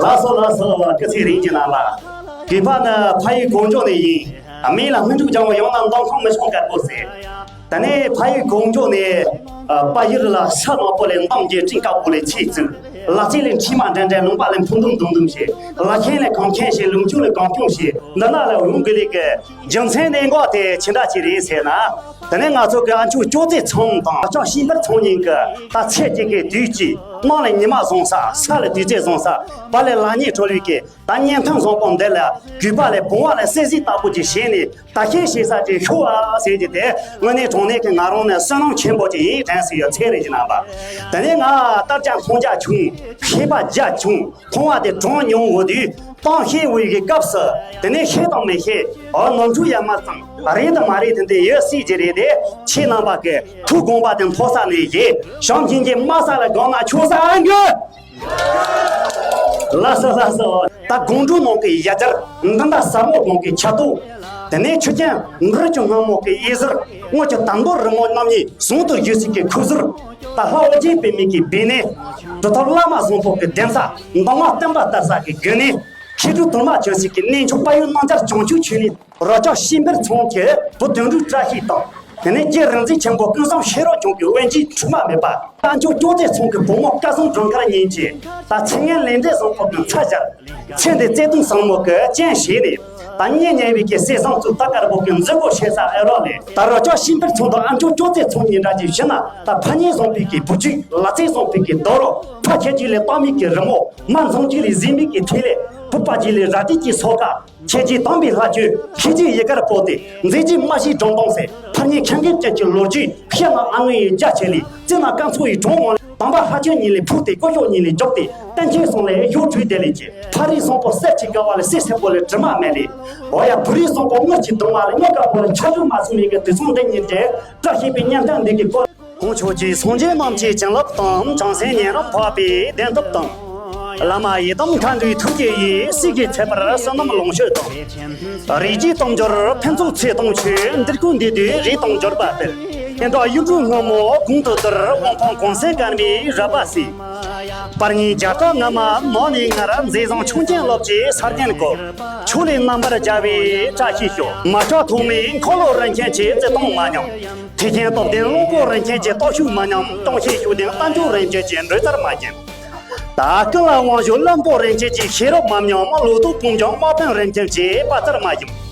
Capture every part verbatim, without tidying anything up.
ལགས་སོ་ལགས་སོ། སྐུ་ཚེ་རིང་གི་ནང་ལ། གུས་པ་ནི་ཕ་ཡུལ་གངས་ལྗོངས་ནས་ཡིན། མིང་ལ་སྨིན་དྲུག་ལྗང་བུ། ཡང་ན་མདང་ཁང་མི་ཆུང་དཀར་པོ་ཟེར། ད་ནི་ཕ་ཡུལ་གངས་ལྗོངས་ནས། ཨ། དཔལ་ཡུལ་ལ་ས་ནག་པོ་ལས་འདམ་གྱི་སྤྲིན་དཀར་པོ་ལས་ཆེ་བཙུགས། ལ་རྩེ་ལས་འཕྲིན་མ་འདྲེན་འདྲེན། ལུང་པ་ལས་འཕུར་འདུམ་འདུམ་འདུམ་བྱེད། ལ་ཁྱེད་ལས་གངས་ཁྱེད་བྱེད། ལུང་ཆུ་ལས་གངས་སྐྱོང་བྱེད། འདི་ན་ལ་འོང་གི་ལས་ཀྱི་རྒྱུ་མཚན་གནད་འགག་དེ་ཅི་འདྲ་ཅིག་རེད་ཟེར་ན། དེ་ནས་ང་ཚོ་གི་ཨ་མཆོག་ཅོག་ཙེ་ཚང་དང་ཨ་ཅག་ཤིང་པར་ཚང་གཉིས་ཀྱི་ད་ཚེ་གཅིག་གི་དུས་གཅིག། ནང་ལ་ཉི་མ་བཟང་ས། ས་ལ་དུས་ཚོད་བཟང་ས། བར་ལ་ལག་གཉིས་གྲོལ་བའི་གི་ད་བརྙན་ཐུང་བཟང་པོ་འདི་ལ་གུས་པ་ལས་བུང་བ་ལས་སེ་གཟིགས་ལྟ་བུ་ཅིག་བྱས་ནས་ད་ཤེས་ཤེས་ས་ཅིག་ཤོག་ཨ་ཟེར་གྱི་དེ། དངོས་གནས་དྲང་གནས་ཀྱི་ང་རང་ནས་བསོད་ནམས་ཆེན་པོ་ཅིག་ཡིན་དྲན་སྲིད་ཡོད་ཚད་རེད་ཀྱི་རྣམ་པ། དེ་ནས་ང་ལྟར་ཀྱང་མཐོང་རྒྱ་ཆུང་། ཤེས་པ་རྒྱ་ཆུང་། མཐོང་བ་དེ་གྲངས་ཉུང་བོ་དུས་གཏམ་བཤད་འོས་ཀྱི་སྐབས་སུ། དེ་ནས་ཤེས་དང་མི་ཤེས། ཨོ། ནོར་འཁྲུལ་ཡང་མ་ཚང་། རེད་དང་མ་རེད་དེ་འདི་ཡོད་སྲིད་ཀྱི་རེད་དེ། ཁྱེད་རྣམ་པ་གི་ཐུགས་དགོངས་པ་དེ་མཐོ་ས་ནས་བཞེས། བྱམས་སྙིང་རྗེ་དམའ་ས་ལ་དགོངས་ན་ཆོག་ས་ཨ་འགྱོད། ལགས་སོ་ལགས་སོ། ད་དགོང་དྲོ་ནང་གི་ཡ་གྱལ། འདི་འདྲ་ཟབ་མོ་སྒང་གི་ཆ་གཏོགས། དེ་ནས་ཆུ་རྐྱེན་འབྲི་ཆུ་སྔ་མོ་གི་གཡས་ཟུར། སྔོན་གྱི་དར་འབུ་རི་མོ་རྣམ་གཉིས་ཟུང་དུ་བཞུས་ཚིག་གི་ཁུ་ཟུར། ད་ལྷ་ཨོ་རྒྱན་པད་མའི་གི་སྦས་གནས། གྲུབ་ཐོབ་བླ་མ་བཟང་པོ་གི་གདན་ས། མདོ་སྔགས་བསྟན་པ་དར་ས་གི་དགོན་གནས། མཁས་གྲུབ་དུར་མ་བྱོན་སའི་གི་གནས་མཆོག་དཔལ་ཡུལ་སྣང་རྒྱལ་བྱང་ཆུབ་ཆོས་གླིང་། རོལ་ཆ་ཤིང་པར་ཚང་གི་བུ་དོན་གྲུབ་བཀྲ་ཤིས་དང་། དེ་ནས་རྗེ་རིག་འཛིན་ཆེན་པོ་ཀུན་བཟང་ཤེས་རབ་འབྱུང་གི་དབེན་གྱི་འཁྲུལ་མ་མེད་པ། ཨ་མཆོག་ཅོག་ཙེ་ཚང་གི་བུ་མོ་སྐལ་བཟང་སྒྲོལ་དཀར་གཉིས་ཀྱིས་ད་ཚེ་སྔོན་ལས་འབྲས་བཟང་པོ་གི་ཚ་ཞལ། ཚེ་འདི་བརྩེ་དུང་བཟང་མོ་གི་སྤྱན་བཞེས་ནས། ད་སྙན་ཉེ་བའི་གི་སྲས་བཟང་བཙུན་དར་དཀར་པོ་གི་མཛུབ་གུ་ཕྱེ་ས་ཨེ་རོགས་ལས། ད་རོལ་ཆ་ཤིང་པར་ཚང་དང་ཨ་མཆོག་ཅོག་ཙེ་ཚང་གཉིས་འདྲ་ཅིག་བྱིན་ན། ད་ཕ་ཉེ་བཟང་པོའི་གི་བུ་གཅིག། ལ་རྩེ་བཟང་པོའི་གི་རྡོ་རོ། ཕ་ཁྱེད་ཅིག་ལས་སྟག་མིག་གི་རི་མོ། མ་འཛོམས་ཅིག་ལས་གཟིག་མིག་གི་ཐིག་ལེ། བུ་ཕ་ཅིག་ལས་ར་ཏི་གི་སོ་ཀ། ཁྱེད་ཀྱིས་དམ་པའི་ལྷ་ཆོས་ཤེས་ཀྱི་ཡི་གར་བོ་དེ། མཛེས་རྒྱུ་མ་ཤེས་སྒྲུང་གཏམ་ཟེར། ཕར་ཉིན་ཁྱེད་མཁན་ཅན་གྱི་ལོ་རྒྱུས། ཕྱི་ནང་ཨ་ངོས་ཡི་རྒྱ་ཆེ་ལི། རྩེ་ན་ཀན་ཚོ་ཡི་གྲོང་ངོ་ལ། དམ་པ་ལྷ་ཆོས་ཉིད་ལས་ཕུག་སྟེ། ཀོ་ཤོག་ཉིད་ལས་མགྱོགས་ཏེ། གཏན་ཁེལ་སོང་ལས་ཞོ་བྲུས་དེ་ལས་ཀྱི། ཕ་རི་བཟང་པོ་གསེར་གྱི་ཀ་བ་ལས་གསེར་སེར་པོ་ལས་དྲི་མ་མེད་ལས། འོ་ཡ། བུ་རི་བཟང་པོ་དངུལ་གྱི་གདུང་བ་ལས་དངུལ་དཀར་པོ་ལས་ཆ་འཇོག་མ་སོང་ལས་ཀྱི་དུས་ཚོད་འདི་ཉིན་དེ། བཀྲ་ཤིས་པའི་སྙན་ཐང་འདི་གི་སྐོར། ཁོང་ཆོས་ཀྱི་སངས་རྒྱས་རྣམས་ཀྱི་བྱིན་རླབས་དང་། བྱང་སེམས་ཉན་རང་འཕགས་པའི་བདེན་སྟོབས་དང་། བླ་མ་ཡི་དམ་མཁའ་འགྲོའི་ཐུགས་རྗེ་ཡིས། སྲིད་ཞིའི་ཚེ་འཕེལ་བསོད་ནམས་ལོངས་སྤྱོད་དང་། རིགས་ཀྱི་དལ་འབྱོར་ཕུན་ཚོགས་ཚེ་དང་ཆོས། འདིར་ཀུན་འདུས་དུས་རིགས་དང་འབྱོར་པ་སྤེལ། ཨེ་འདྲ་གཡུ་འབྲུག་སྔོན་མོ་གོང་དུ་བསྡུར། དབང་ཕུང་གོང་གསལ་སྐར་མའི་རབ་པ་སྲིད། པར་ཉིན་རྒྱ་སྟག་ང་མ་ནང་ནས་ངར། མཛེས་བཟང་ཆུང་ཆེན་ལོབས་ཀྱི་ས་རྒྱན་སྐོར། ཕྱོགས་ལས་རྣམ་པར་རྒྱལ་བའི་བཀྲ་ཤིས་ཤོག་མ་ཆགས་ཐོག་མའི་འཁོར་ལོ་རིན་ཆེན་གྱི་བརྩེ་དུང་མ་ཉམས། ཐེག་ཆེན་སྟོབས་ལྡན་གླང་པོ་རིན་ཆེན་གྱི་སྟོབས་ཤུགས་མ་ཉམས། སྟོང་ཆེན་ཤུགས་ལྡན་རྟ་མགྲིན་རིན་ཆེན་གྱི་འགྲོས་ཚར་མ་ཉམས། ད་ཀུན་ལ་དབང་ཞུ་བློན་པོ་རིན་ཆེན་གྱི་ཤེས་རབ་མ་ཉམས། ལོ་ཏོག་དཔུང་འཇོམས་དམག་དཔོན་རིན་ཆེན་གྱི་དཔའ་རྩལ་མ་ཉམས།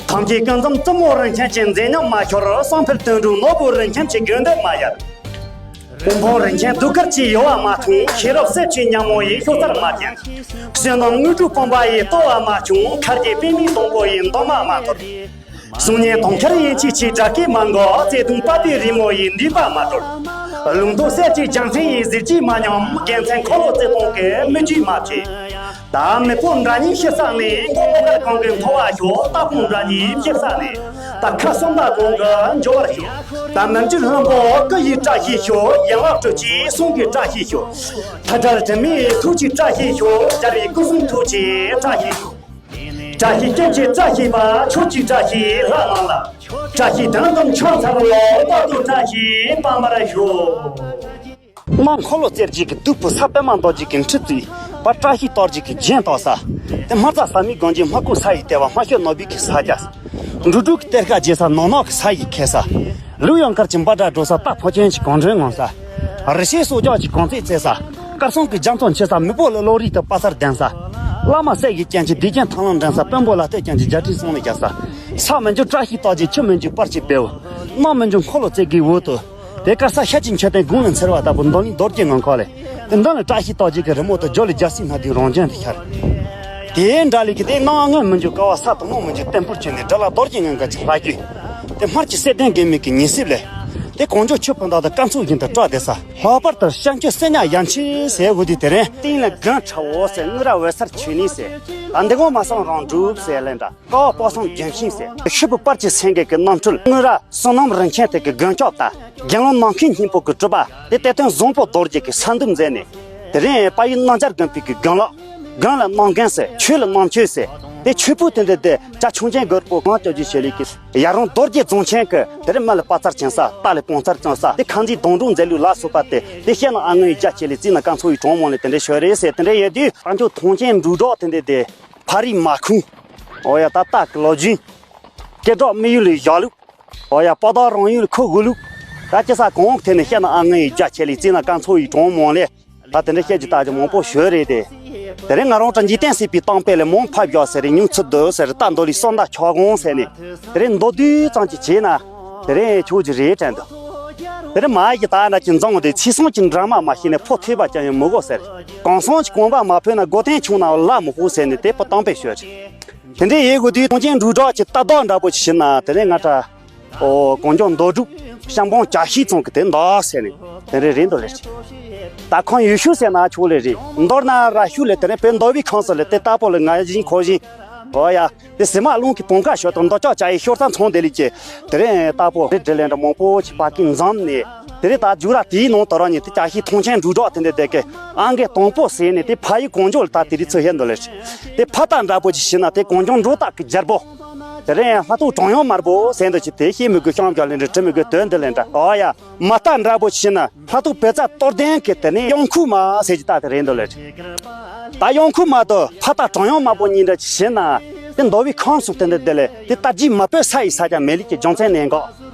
ཐམས་ཅད་ཀུན་འཛོམས་བཙུན་མོ་རིན་ཆེན་གྱི་མཛེས་ཉམས་མ་ཤོར། བསམ་འཕེལ་དོན་གྲུབ་ནོར་བུ་རིན་ཆེན་གྱི་དགོས་འདོད་མ་ཡལ། དབུ་འཕང་རིན་ཆེན་གདུགས་དཀར་གྱི་ཡོལ་བ་མ་ཐོངས། ཤེས་རབ་གསེར་གྱི་ཉ་མོ་ཡིས་ཤོག་རྩལ་མ་བརྒྱན། བསོད་ནམས་དངོས་གྲུབ་སྤངས་པ་ཡིས་ལྟོ་བ་མ་ཆུང་། མཁར་གྱི་པད་མའི་སྡོང་པོ་ཡིས་འདབ་མ་མ་འཐོར། གསུང་སྙན་དུང་འཁྱིལ་ཡན་ཆད་ཀྱི་སྒྲ་སྐད་མ་འགག་བརྩེ་དུང་དཔའ་བོའི་རི་མོ་ཡིས་མདུད་པ་མ་དཀྲོལ། ལུང་རྟོགས་གསེར་གྱི་རྒྱལ་མཚན་ཡིས་གཟི་བརྗིད་མ་ཉམས། རྒྱལ་མཚན་འཁོར་ལོ་བརྩེ་དུང་གི་མིག་ཆུས་མ་ཕྱེ། ད་མེ་ཕོ་འདྲ་གཉིས་ཕྱི་ས་ནས། མགོ་ལོག་དཀར་གང་གི་མཐོ་བ་ཤོག་རྟ་ཕོ་འདྲ་གཉིས་ཕྱི་ས་ནས། ད་ཁ་གསུམ་པ་གང་གི་འབྱོར་བར་ཤོག་ད་མི་འཇིགས་ལྷུན་པོ་སྐུ་ཡི་བཀྲ་ཤིས་ཤོག་ཡན་ལག་དྲུག་ཅུའི་གསུང་གི་བཀྲ་ཤིས་ཤོག་མཐའ་བྲལ་དྲི་མེད་ཐུགས་ཀྱི་བཀྲ་ཤིས་ཤོག་རྒྱལ་བའི་སྐུ་གསུང་ཐུགས་ཀྱི་བཀྲ་ཤིས་ཤོག་བཀྲ་ཤིས་སྐྱེ་འཆི་བཀྲ་ཤིས་པ། ཆོས་ཀྱི་བཀྲ་ཤིས་ལྷ་རྣམས་ལ། བཀྲ་ཤིས་དོན་དམ་ཕྱག་འཚལ་ལོ། རྟག་ཏུ་བཀྲ་ཤིས་པ་མར་ཤོག་རྣམ་འཁོར་ལོ་རྩེ་གཅིག་གི་བདུད་ཕོ་ས། པདྨ་རྡོ་རྗེ་གི་ཁྲི་བརྩིགས་པ། བཀྲ་ཤིས་རྟགས་བརྒྱད་ཀྱི་རྒྱན་བཏགས་ས། དེ་སྨར་རྩྭ་ཟ་མའི་སྒང་གི་སྨར་ཁུང་ས་ཡི་ལྟེ་བ། སྨར་ཤོད་ནོར་བུའི་གི་ས་རྒྱ། འབྲུ་དྲུག་གི་གཏེར་ཁ་རྒྱས་ས། ནགས་ནག་གི་ས་ཡིས་ཁེབས་ས། ལུག་གཡང་དཀར་གྱི་འབའ་སྒྲ་སྒྲོག་ས། རྟ་ཕོ་ཅན་གྱི་གངས་འདྲེན་ངང་ས། རི་ཤེལ་སོ་རྒྱག་གི་གངས་རྩེད་རྩེ་ས། དཀར་གསུམ་གྱི་རྒྱ་མཚོ་མཆེད་ས། མི་པོ་ལ་གློག་རིས་དུ་དཔའ་རྩལ་ལྡན་ས། བླ་མ་སྲས་ཀྱི་རྐྱེན་གྱིས་སྡིག་ཅན་ཐར་ལམ་འདྲེན་ས། དཔོན་པོ་ལ་བསྟོད་ཅན་གྱི་རྒྱལ་ཕྲན་སྲུང་ལས་རྒྱལ་ས། ས་མི་འཇུག་བཀྲ་ཤིས་རྟགས་ཀྱི། ཆུ་མི་འཇུག་པར་གྱི་བེའུ། གནམ་མི་འཇུག་འཁོར་ལོ་རྩེ་གི་འོག་ཏུ། དེ་དཀར་ས་ཤར་གྱི་མཆོད་རྟེན་དགུང་ལ་འཚེར་བ་ལྟ་བུ། མདུན་ལས་རྡོ་རྗེ་ངང་ཁོག་ལས། དེ་མདུན་ལ་བཀྲ་ཤིས་རྟགས་བརྒྱད་ཀྱི་རི་མོ་དང་། སྦྱོར་ལས་རྒྱལ་སྲིད་སྣ་བདུན་རང་བྱོན་དུ་ཤར། དེའི་འདྲ་ལས་ཀྱི་དེ་སྣང་བ་སྔོན་མི་འཇུག་ཀ་བ་ས་དང་། ནང་མི་འཇུག་བརྟན་པོར་བྱོན་ནས། སྦྲ་ལ་རྡོ་རྗེ་ངང་གི་ལྷ་རྒྱུད། དེ་སྨར་གྱི་གསེར་ལྡན་རྒྱལ་མོའི་གི་ཉིན་སྲིབ་ལས། དེ་གངས་ལྗོངས་ཆུ་ཕུ་མདའ་དང་། སྐར་ཚོགས་བཞིན་དུ་བཀྲ་བསྡད་ས། ལྷག་པར་དུ་བྱང་ཆུབ་སེམས་ཉག་ཡན་ཆད་ཟེར་འོ་དེ་དེ་རེད། སྟེང་ལ་སྒང་ཁྲ་བོ་ཟེར། དངུལ་རྭ་འོད་གསལ་ཆོས་གླིང་ཟེར། ཨ་འདི་གོང་མ་སང་རང་གྲུབ་ཟེར་ལེན་འདྲ། ཀ་བ་དཔག་བསམ་ལྗོན་ཤིང་ཟེར། ཤི་བོ་པར་གྱི་སེང་གེ་གི་རྣམ་འཕྲུལ། དངུལ་རྭ་བསོད་ནམས་རིན་ཆེན་དེ་གི་མགོན་སྐྱོབ་ད། དགེ་སློང་ནམ་མཁའི་སྙིང་པོ་གི་སྤྲུལ་པ། དེ་གཏེར་སྟོན་བཟང་པོ་རྡོ་རྗེ་གི་ས་འདུལ་མཛད་ནས། དེ་རིང་དཔལ་ཡུལ་སྣང་རྒྱལ་དགོན་པའི་གི་དགོན་ལག་དགོན་ལ་རྣམ་རྒྱལ་ཟེར། ཆོས་ལ་རྣམ་དཔྱོད་ཟེར། དེ་ཆོས་པོ་དེ་འདྲ་དེ་བྱ་ཁྱུང་ཆེན་གོར་པོ་གང་སྐྱོབ་ཀྱི་ཆེད་ལས་ཀྱི་ཡ་རང་རྡོ་རྗེ་རྫོང་ཆེན་གྱི་དེ་རིང་མ་ལ་དཔའ་རྩལ་ཅན་ས་རྟ་ལས་བོང་རྩལ་ཅན་ས་དེ་ཁང་འཛིན་སྡོང་འགྲོ་མཛད་ལུགས་ལ་སོགས་པ་དེ་དེ་བཤད་ན་ཨ་ངའི་རྒྱ་ཆེ་ལས་རྩིས་ན་རྐང་ཚོ་ཡི་གྲོང་མོ་ལས་དེ་འདྲ་ཤོད་རེད་ཟེར། དེ་འདྲ་ཡོད་དུས་ཨ་མཆོག་ཐོང་ཆེན་འབྲུག་གྲགས་དེ་འདྲ་དེ་ཕ་རི་མ་ཁུང་། ཨོ་ཡ་ད་ལྟ་གི་ལོ་རྒྱུས། སྐད་གྲགས་དམིགས་ཡུལ་ལས་བཞག་ལུགས། ཨོ་ཡ་དཔའ་བདག་རང་ཡུལ་ཁུ་དགོས་ལུགས། ད་ཅི་ས་གོང་འོག་ཐད་ནས་བཤད་ན་ཨ་ངའི་རྒྱ་ཆེ་ལས་རྩིས་ན་རྐང་ཚོ་ཡི་གྲོང་མོ་ལས། ད་དེ་འདྲ་བཤད་ཀྱི་རྟགས་ཀྱི་མང་པོ་ཤོད་རེད་དེ། དེ་རིང་ང་རང་ཚོ་འཇིག་རྟེན་སྲིད་པའི་གཏམ་དཔེ་ལས་མང་ཕབ་བཞག་ཟེར་རེད། སྙུང་ཚུལ་འདུག་ཟེར་རེད། རྟ་འདོ་ལི་སོ་མདའ་ཆོག་གོང་ཟེར་ནས་དེ་རིང་མདོ་བསྡུས་ཙམ་ཅིག་བྱས་ན་དེ་རིང་ཆོག་གི་རེད་དྲན་འདུག་དེ་རིང་མ་ཡི་ད་འདྲ་ཅིག་འཛོམས་ཏེ་ཚེ་སྲོག་གི་འདྲ་མ་མ་ཤེས་ནས་ཕོ་ཐོས་པ་ཀྱང་ཡང་མི་དགོས་ཟེར། གང་སོང་ཅིག་གོམ་པ་མ་ཕོད་ན་སྒོ་སྟེང་ཆུང་ན་ལ་མི་ཕོད་ཟེར་ནས་དེ་པོ་གཏམ་དཔེ་ཤོད་རེད། དེ་འདྲའི་ཡེ་དགོས་དུས་ཐོང་ཆེན་འབྲུག་གྲགས་ཀྱི་ལྟ་རྟོག་འདྲ་པོ་ཞིག་བྱེད་ན་དེ་རིང་ང་ད། ཨོ་གངས་ལྗོངས་མདོ་སྒྲུབ་ཤམ་བོང་བྱ་ཤིང་ཚང་གི་དེ་འདག་ཟེར་ནས་དེ་རེ་རེ་འདུག་ལེ། ད་ཁོང་ཡུལ་ཤུལ་ཟེར་ན་ཆོག་ལེ་རེད། མདོར་ན་ར་ཤུལ་ལེ་དེ་རེ་བོད་མདོ་དབུས་ཁམས་སུ་ལེ་དེ་ལྟ་བུ་ལེ་ང་བཞིན་ཁོ་བཞིན། ཨོ་ཡ། དེ་ཟི་མ་རླུང་གི་བོང་ཁ་ཤོར་དང་མདོ་ལྕོག་བྱ་ཡི་ཤོར་ས་མཚོན་དེ་ལེ་ཀྱི་དེ་རེ་ལྟ་བུ་རེ་འདྲ་ལེ་འདྲ་མང་པོ་ཆེ་བ་ཀི་འཛམ་ནས་དེ་རེ་ད་རྒྱུ་ར་དེའི་ནང་དོ་ར་ཉི་དེ་བྱ་ཤིང་ཐོང་ཆེན་འབྲུག་གྲགས་དེ་འདྲ་དེ་གི་ཨང་གི་དང་པོ་ཟེར་ནས་དེ་ཕ་ཡི་གངས་ལྗོངས་ལ་ད་དེ་རེ་ཚོ་ཧེ་འདུག་ལེ། དེ་ཕ་ད་འདྲ་པོ་ཅིག་ཤི་ན་དེ་གངས་ལྗོངས་འབྲུག་རྟགས་ཀྱི་རྒྱལ་པོ། དེ་རིང་ལྷ་ཐོག་གྲོང་ཡོང་དམར་པོ་ཟེར་འདི་ཅི་དེ་ཤེས་མི་དགོས། ཤང་རྒྱ་ལེན་འདྲ་དྲི་མི་དགོས་དོན་འདི་ལེན་འདྲ། ཨོ་ཡ། མ་རྟ་འདྲ་པོ་ཤི་ན་ལྷ་ཐོག་བེ་ཙ་གཏོར་ལྡན་གྱི་དེ་ནས་གཡང་ཁུག་མ་ཟེར་གྱི་ད་དེ་རེད་འདུག་ལེ། ད་གཡང་ཁུག་མ་དང་ཕ་རྟ་གྲོང་ཡོང་དམར་པོ་གཉིས་འདྲ་ཅིག་ཤི་ན་དེ་མདོ་དབུས་ཁམས་སུ་དེ་འདྲ་དེ་ལས་དེ་རྟ་རྒྱུག་མ་བོས་ས་ཡི་ས་ཆ་མེད་ལེ་ཀྱི་རྒྱུ་མཚན་ནན་གོ།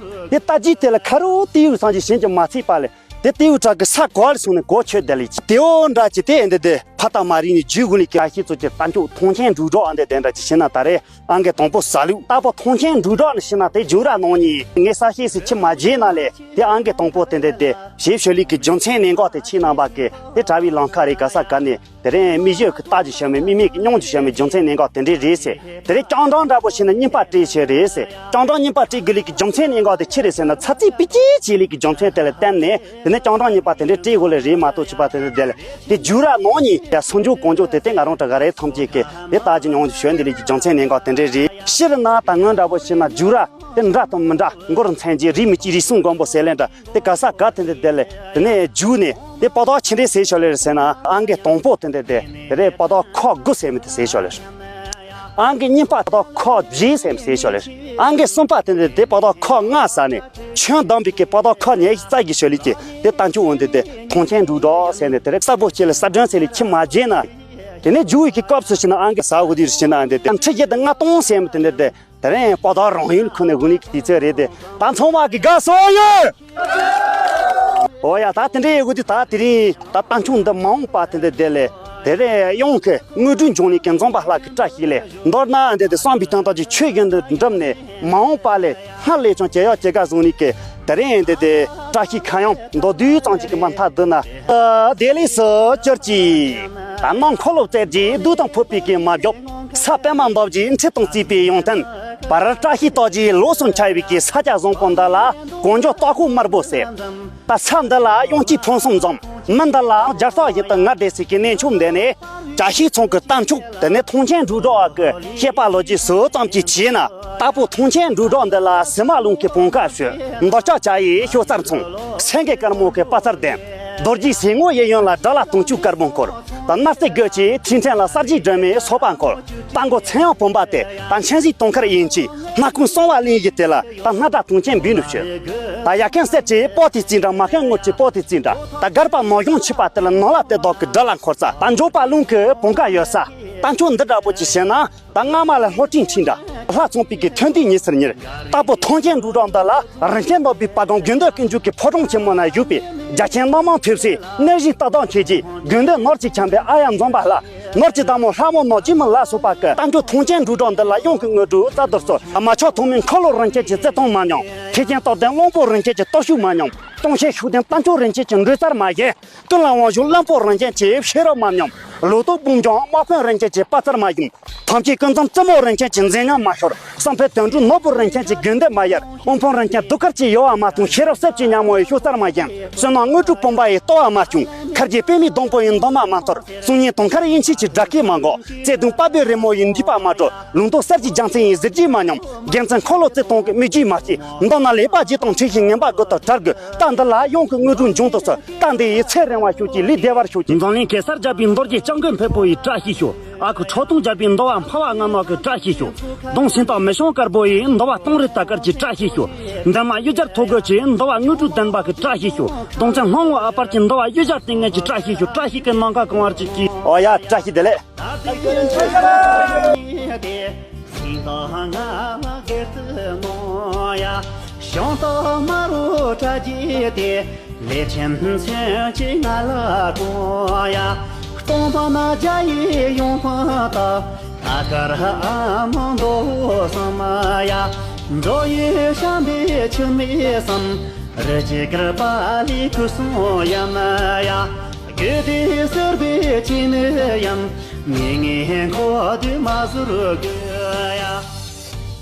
དེ་རྟ་རྒྱུག་དེ་ལ་ཁ་རུ་ཏི་ཡུ་སང་ཅིག་ཞིང་གྱི་མ་ཚིག་པ་ལས། དེ་ལྟེའུ་བྲག་གི་ས་གོ་བ་ལ་སོང་ནས་གོ་ཆོད་བསྡད་ལེ། ལྟེའུ་འདྲ་ཅིག་དེ་འདི་དེ་ཕ་ཏ་མ་རི་ནས་རྒྱུད་དགོན་ལས་ཀྱི་ཨ་ཤི་ཚོ་ཅིག་ལྟ་མཆོག་ཐོང་ཆེན་འབྲུག་གྲགས་ཨ་འདི་དེ་འདྲ་ཅིག་ཤི་ན་ད་རེ་ཨང་གི་དང་པོ་ཟ་ལུགས། ལྟ་བུ་ཐོང་ཆེན་འབྲུག་གྲགས་ནས་ཤི་ན་དེ་རྒྱུ་ར་ནང་ནས་ངས་ས་ཤེས་སུ་ཁྱི་མ་བརྗེད་ན་ལས་དེ་ཨང་གི་དང་པོ་དེ་འདི་དེ་ཞེས་ཞུ་ལུགས་ཀྱི་རྒྱུ་མཚན་ནན་གོ་དེ་ཁྱི་རྣམ་པ་གི་དེ་གྲྭ་བའི་ལམ་ཁ་རེ་ག་ས་ག་ནས། དེ་རིང་མི་ཞིག་གི་རྟ་ཅིག་བཤམས་མེད། མི་མེད་ཀྱི་སྙུང་ཅིག་བཤམས་མེད། རྒྱུ་མཚན་གནད་འགག་དེ་འདྲས་རེད་ཟེར། དེ་རིང་རྐྱང་གྲངས་འདྲ་པོ་བྱས་ན་རྙིང་པ་སྤྲད་ཆེད་རེད་ཟེར། རྐྱང་གྲངས་རྙིང་པ་སྤྲད་དགོས་ལས་ཀྱི་རྒྱུ་མཚན་གནད་འགག་དེ་ཅི་རེད་ཟེར་ན། ཚ་ཚིག་པི་ཅི་བྱེད་ལས་ཀྱི་རྒྱུ་མཚན་དེ་ལ་བརྟེན་ནས་དེ་ནས་རྐྱང་གྲངས་རྙིང་པ་དེ་འདྲས་སྤྲད་དགོས་ལས་རེད་མ་གཏོགས་ཅི་པ་དེ་འདྲས་དེ་ལ་དེ་རྒྱུ་ར་ནང་ནས་ཡ་སུ་འཇུག་གང་འཇུག་དེ་ལྟས་ང་རང་གྲགས་རེད། ཐམས་ཅད་ཀྱིས་དེ་ལྟ་ཅི་མྱོང་ཅི་ཞོན་དེ་ལས་ཀྱི་རྒྱུ་མཚན་གནད་འགག་དེ་འདྲས་རེད། སྤྱིར་ན་ད་སྔོན་འདྲ་པོ་བྱས་ན་རྒྱུ་ར་དེ་འདྲ་དང་མི་འདྲ། མགོར་མཚན་གྱི་རིགས་མི་གཅིག་རིགས་གསུམ་མགོན་པོ་ཟེར་ལེན་འདྲ། དེ་ག་ས་ག་དེ་འདྲ་དེ་ལས་དེ་ནས་རྒྱུགས་ནས་དེ་པ་དག་ཆི་འདྲས་ཟེར་ཤོག་ལེ་རེད་ཟེར་ན། ཨང་ཀི་དང་པོ་དེ་འདྲ་དེ་དེ་རེད། པ་དག་ཁག་དགུ་ཟེར་མི་དེ་ཟེར་ཤོག་ལེ་རེད། ཨང་ཀི་གཉིས་པ་པ་དག་ཁག་བཞི་ཟེར་མི་ཟེར་ཤོག་ལེ་རེད། ཨང་ཀི་གསུམ་པ་དེ་འདྲ་དེ་པ་དག་ཁག་ལྔ་ཟེར་ནས་ཁྱོན་བསྡོམས་པའི་གི་པ་དག་ཁག་ཉེར་བཞི་རྩ་གི་ཤོག་ལེ་ཀྱི་དེ་ལྟ་མཆོག་འོན་དེ་དེ་ཐོང་ཆེན་འབྲུག་གྲགས་ཟེར་ནས་དེ་རེད། གསར་པོ་ཁྱེད་ལ་གསར་སྒྲོན་ཟེར་ལེ་ཁྱི་མ་བརྗེད་ན། དེ་ནས་རྒྱུགས་ཡི་གི་སྐབས་སུ་ཕྱིན་ན་ཨང་ཀི་ཟ་འུ་དེ་རུ་ཕྱིན་ན་འདི་དེ་ཁྲི་བཞི་དང་ལྔ་སྟོང་ཟེར་མི་དེ་འདྲ་དེ། དེ་རིང་པ་དག་རང་ཡུལ་ཁུལ་ནས་དགུན་ལས་ཀྱི་དུས་ཚོད་རེད་དེ། ད་ཚང་མ་གི་དགའ་སོ་ཡོད། ཨོ་ཡ། ད་དེ་འདྲའི་ཡོད་དུས་ད་དེ་རིང་ད་ལྟ་མཆོག་འདི་མ་འོངས་པ་དེ་འདྲ་དེ་ལས་དེ་རིང་གཡང་གི་དངོས་གྲུབ་འབྱུང་ནས་ཀྱི་འཛོམས་པ་ལྷ་གི་བཀྲ་ཤིས་ལས། མདོར་ན་འདི་དེ་བསམ་པའི་དོན་དག་ཅིག་ཆོས་བཞིན་དུ་འགྲུབ་ནས་མ་འོངས་པ་ལས་སྔར་ལས་ཀྱང་ཇེ་ཡག་ཇེ་དགའ་བཟུང་ནས་ཀྱི་དེ་རིང་འདི་དེ་བཀྲ་ཤིས་ཁ་གཡང་མདོར་བསྡུས་ཙམ་ཅིག་གི་མ་མཐའ་བསྡུ་ན། བདེ་ལེགས་སུ་གྱུར་ཅིག་ད་ནང་འཁོར་ལོ་བཙལ་རྗེས་བདུད་དང་ཕུད་པའི་གི་མ་རྒྱོབ། ས་པད་མ་འདབ་ཀྱི་འཁྲི་དང་བརྩིས་པའི་ཡོན་ཏན། བར་བཀྲ་ཤིས་རྟགས་ཀྱི་ལོ་གསུམ་འཆར་བའི་གི་ས་སྐྱ་བཟང་པོ་འདི་ལ་གངས་ལྗོངས་སྟག་ཤོག་དམར་པོ་ཟེར། ད་ས་འདི་ལ་གཡང་སྐྱིད་ཕུན་སུམ་འཛོམས། མི་འདི་ལ་རྒྱལ་ས་བཞིན་དུ་ང་བདེ་སྲིད་ཀྱི་གནས་མཆོག་འདི་ནས་བཀྲ་ཤིས་ཚང་གི་ལྟ་མཆོག་དེ་ནས་ཐོང་ཆེན་འབྲུག་གྲགས་གི་བཤད་པ་ལོ་རྒྱུས་སུ་ཙམ་གྱིས་བྱས་ན། ལྟ་བུ་ཐོང་ཆེན་འབྲུག་གྲགས་འདི་ལ་ཟི་མ་རླུང་གི་བོང་ཁ་ཞོན། མདོ་ལྕགས་བྱ་ཡི་ཤོག་རྩར་མཚུངས། སེང་གེ་དཀར་མོ་གི་དཔའ་རྩལ་ལྡན། རྡོ་རྗེ་ཟེ་ངོ་ཡི་ཡོན་ལ་དགྲ་ལྷ་དུང་ཆོས་དཀར་པོ་འཁོར། ད་སྣ་རྩེ་རྒོད་ཀྱི་ཐིག་ཕྲན་ལ་གསར་བརྗེའི་སྒྲོན་མེ་སོགས་པ་འཁོར། རྟ་མགོ་ཚེ་དབང་བུམ་པ་དེ་ད་མཁྱེན་གཟིགས་དུང་དཀར་དབྱིན་ཇིའི་སྣ་ཁུང་གསང་བ་གླིང་བཞི་དེ་ལ་ད་སྣ་སྒྲ་དུང་ཆེན་འབུལ་ནུ་ཞུ། ད་ཡ་མཁན་གསེར་གྱི་པོ་ཏི་རྩི་འདྲ། མ་མཁན་དངུལ་གྱི་པོ་ཏི་རྩི་འདྲ། ད་སྒར་པ་ནོར་གཞོང་ཆིབས་པ་དེ་ལ་ནོར་ལྷ་གཏེར་བདག་གི་དགྲ་ལྷ་འཁོར་ས། ད་འབྱོར་པ་རླུང་གི་བུང་ཁ་ཡོད་ས། ད་མཆོག་འདི་འདྲ་པོ་ཅིག་བྱས་ན། ད་སྔ་མ་ལ་ལྷོ་སྤྲིན་འཁྲིགས་འདྲ། ལྷ་ཚངས་པའི་གི་ཐོན་དུས་ཉི་ཟེར་ཉིར། ལྟ་བུ་ཐོང་ཆེན་འབྲུག་གྲགས་འདི་ལ་རིན་ཆེན་ནོར་བུའི་པ་གང་དགོས་འདོད་ཀུན་འཇུག་གི་ཕོ་བྲང་ཆེན་མོ་ན་བཞུགས་པའི་རྒྱ་ཆེན་སྣ་མང་ཐེབས་སའི་གནས་བཞིའི་ལྟ་བདག་ཁྱེད་ཀྱི་དགོས་འདོད་ནོར་གྱིས་འཁྱམས་པའི་ཨ་ཡ་འཛོམས་པ་ལྷ། ནོར་གྱི་བདག་མོ་ལྷ་མོ་ནོར་གྱི་མི་ལ་སོགས་པ་གི་ལྟ་མཆོག་ཐོང་ཆེན་འབྲུག་གྲགས་འདི་ལ་གཡང་གི་དངོས་གྲུབ་རྩ་བསྡུར་སོགས། མ་ཆགས་ཐོག་མའི་འཁོར་ལོ་རིན་ཆེན་གྱི་བརྩེ་དུང་མ་ཉམས། མཁས་ཅན་རྟོགས་ལྡན་བློན་པོ་རིན་ཆེན་གྱི་སྟོབས་ཤུགས་མ་ཉམས། སྟོང་ཆེན་ཤུགས་ལྡན་ལྟ་མཆོག་རིན་ཆེན་གྱི་འགྲོས་རྩལ་མ་ཞན། ཀུན་ལ་དབང་བསྒྱུར་བློན་པོ་རིན་ཆེན་གྱི་ཤེས་རབ་མ་ཉམས། ལོ་ཏོག་འབུམ་འབྱུང་དམག་དཔོན་རིན་ཆེན་གྱི་དཔའ་རྩལ་མ་ཞན། ཐམས་ཅད་ཀུན་འཛོམས་བཙུན་མོ་རིན་ཆེན་གྱི་མཛེས་ཉམས་མ་ཤོར། བསམ་འཕེལ་དོན་གྲུབ་ནོར་བུ་རིན་ཆེན་གྱི་དགོས་འདོད་མ་ཡལ། དབུལ་ཕོངས་རིན་ཆེན་གདུགས་དཀར་གྱི་ཡོལ་བ་མ་ཐོངས། ཤེས་རབ་གསེར་གྱི་ཉ་མོ་ཡི་ཤུགས་རྩལ་མ་ཞན། བསོད་ནམས་དངོས་གྲུབ་བུམ་པ་ཡི་ལྟོ་བ་མ་སྐྱུང་། མཁར་གྱི་པད་མའི་སྡོང་པོ་ཡི་འདབ་མ་མ་འཐོར། གསུང་སྙན་དུང་དཀར་དབྱིངས་ཆེན་གྱི་སྒྲ་སྐད་མ་འགོག། བརྩེ་དུང་དཔའ་བོའི་རི་མོ་ཡི་མདུད་པ་མ་གྲོལ། ལུང་རྟོགས་གསེར་གྱི་རྒྱལ་མཚན་ཡི་གཟི་བརྗིད་མ་ཉམས། རྒྱལ་མཚན་འཁོར་ལོ་བརྩེ་དུང་གི་མིག་རྒྱུད་མ་སྐྱེས། མདོར་ན་ལེགས་པ་བརྒྱད་དང་འཁྲིལ་ཞིང་ངན་པ་དགུ་དང་བྲལ་དགོས། རྟ་འདི་ལ་གཡང་གི་དངོས་གྲུབ་འབྱུང་དུ་གསོལ། རྟ་འདི་ཡི་ཚེ་རིང་བར་ཤོག་ཅིག་ལུས་བདེ་བར་ཤོག་ཅིག་འཛམ་གླིང་གེ་སར་རྒྱལ་པོའི་རྡོ་རྗེ་ལྕགས། གི་འཕེལ་པོ་ཡི་བཀྲ་ཤིས་ཤོག། ཨ་ཁུ་ཁྲོ་ཐུང་རྒྱལ་པོའི་འདུ་བ་འཕེལ་བ་ལྔ་ནག་གི་བཀྲ་ཤིས་ཤོག། གདོང་སེང་སྟག་མི་བྱང་དཀར་པོ་ཡི་འདུ་བ་སྟོང་རི་ལྟ་དཀར་གྱི་བཀྲ་ཤིས་ཤོག། འདན་མ་གཡུ་སྦྱར་ཐོག་རྒོད་ཀྱི་འདུ་བ་དངོས་གྲུབ་ལྡན་པ་གི་བཀྲ་ཤིས་ཤོག། གདོང་ཅན་སྣང་ངོ་ཨ་པར་གྱི་འདུ་བ་གཡུ་སྦྱར་ཏིང་ངེ་གི་བཀྲ་ཤིས་ཤོག། བཀྲ་ཤིས་ཀྱི་ནམ་མཁའ་གང་བར་གྱི་གྱིས། ཨོ་ཡ། བཀྲ་ཤིས་བདེ་ལེགས། ཞིང་དང་དམར་རོ་བཀྲ་རྒྱས་ཏེ། ལས་ཆེན་མཚོན་གྱི་ང་ལ་དགོངས་ཡ། སྟོང་པ་ན་རྒྱ་ཡི་ཡོང་ཕང་ད། ད་ཀར་ཨ་མ་མདོ་བསམ་ཡ། འགྲོ་ཡི་ཤམ་པའི་ཆུ་མེ་བསམ། རི་ཅི་ཀར་པ་ལི་ཁུ་སོང་ཡམ་ཡ། དགོས་དུས་གསོལ་བའི་ཅི་ནུ་ཡམ། ངེས་ངེས་འཁོར་དུས་མ་ཟུར་དགོས་ཡ།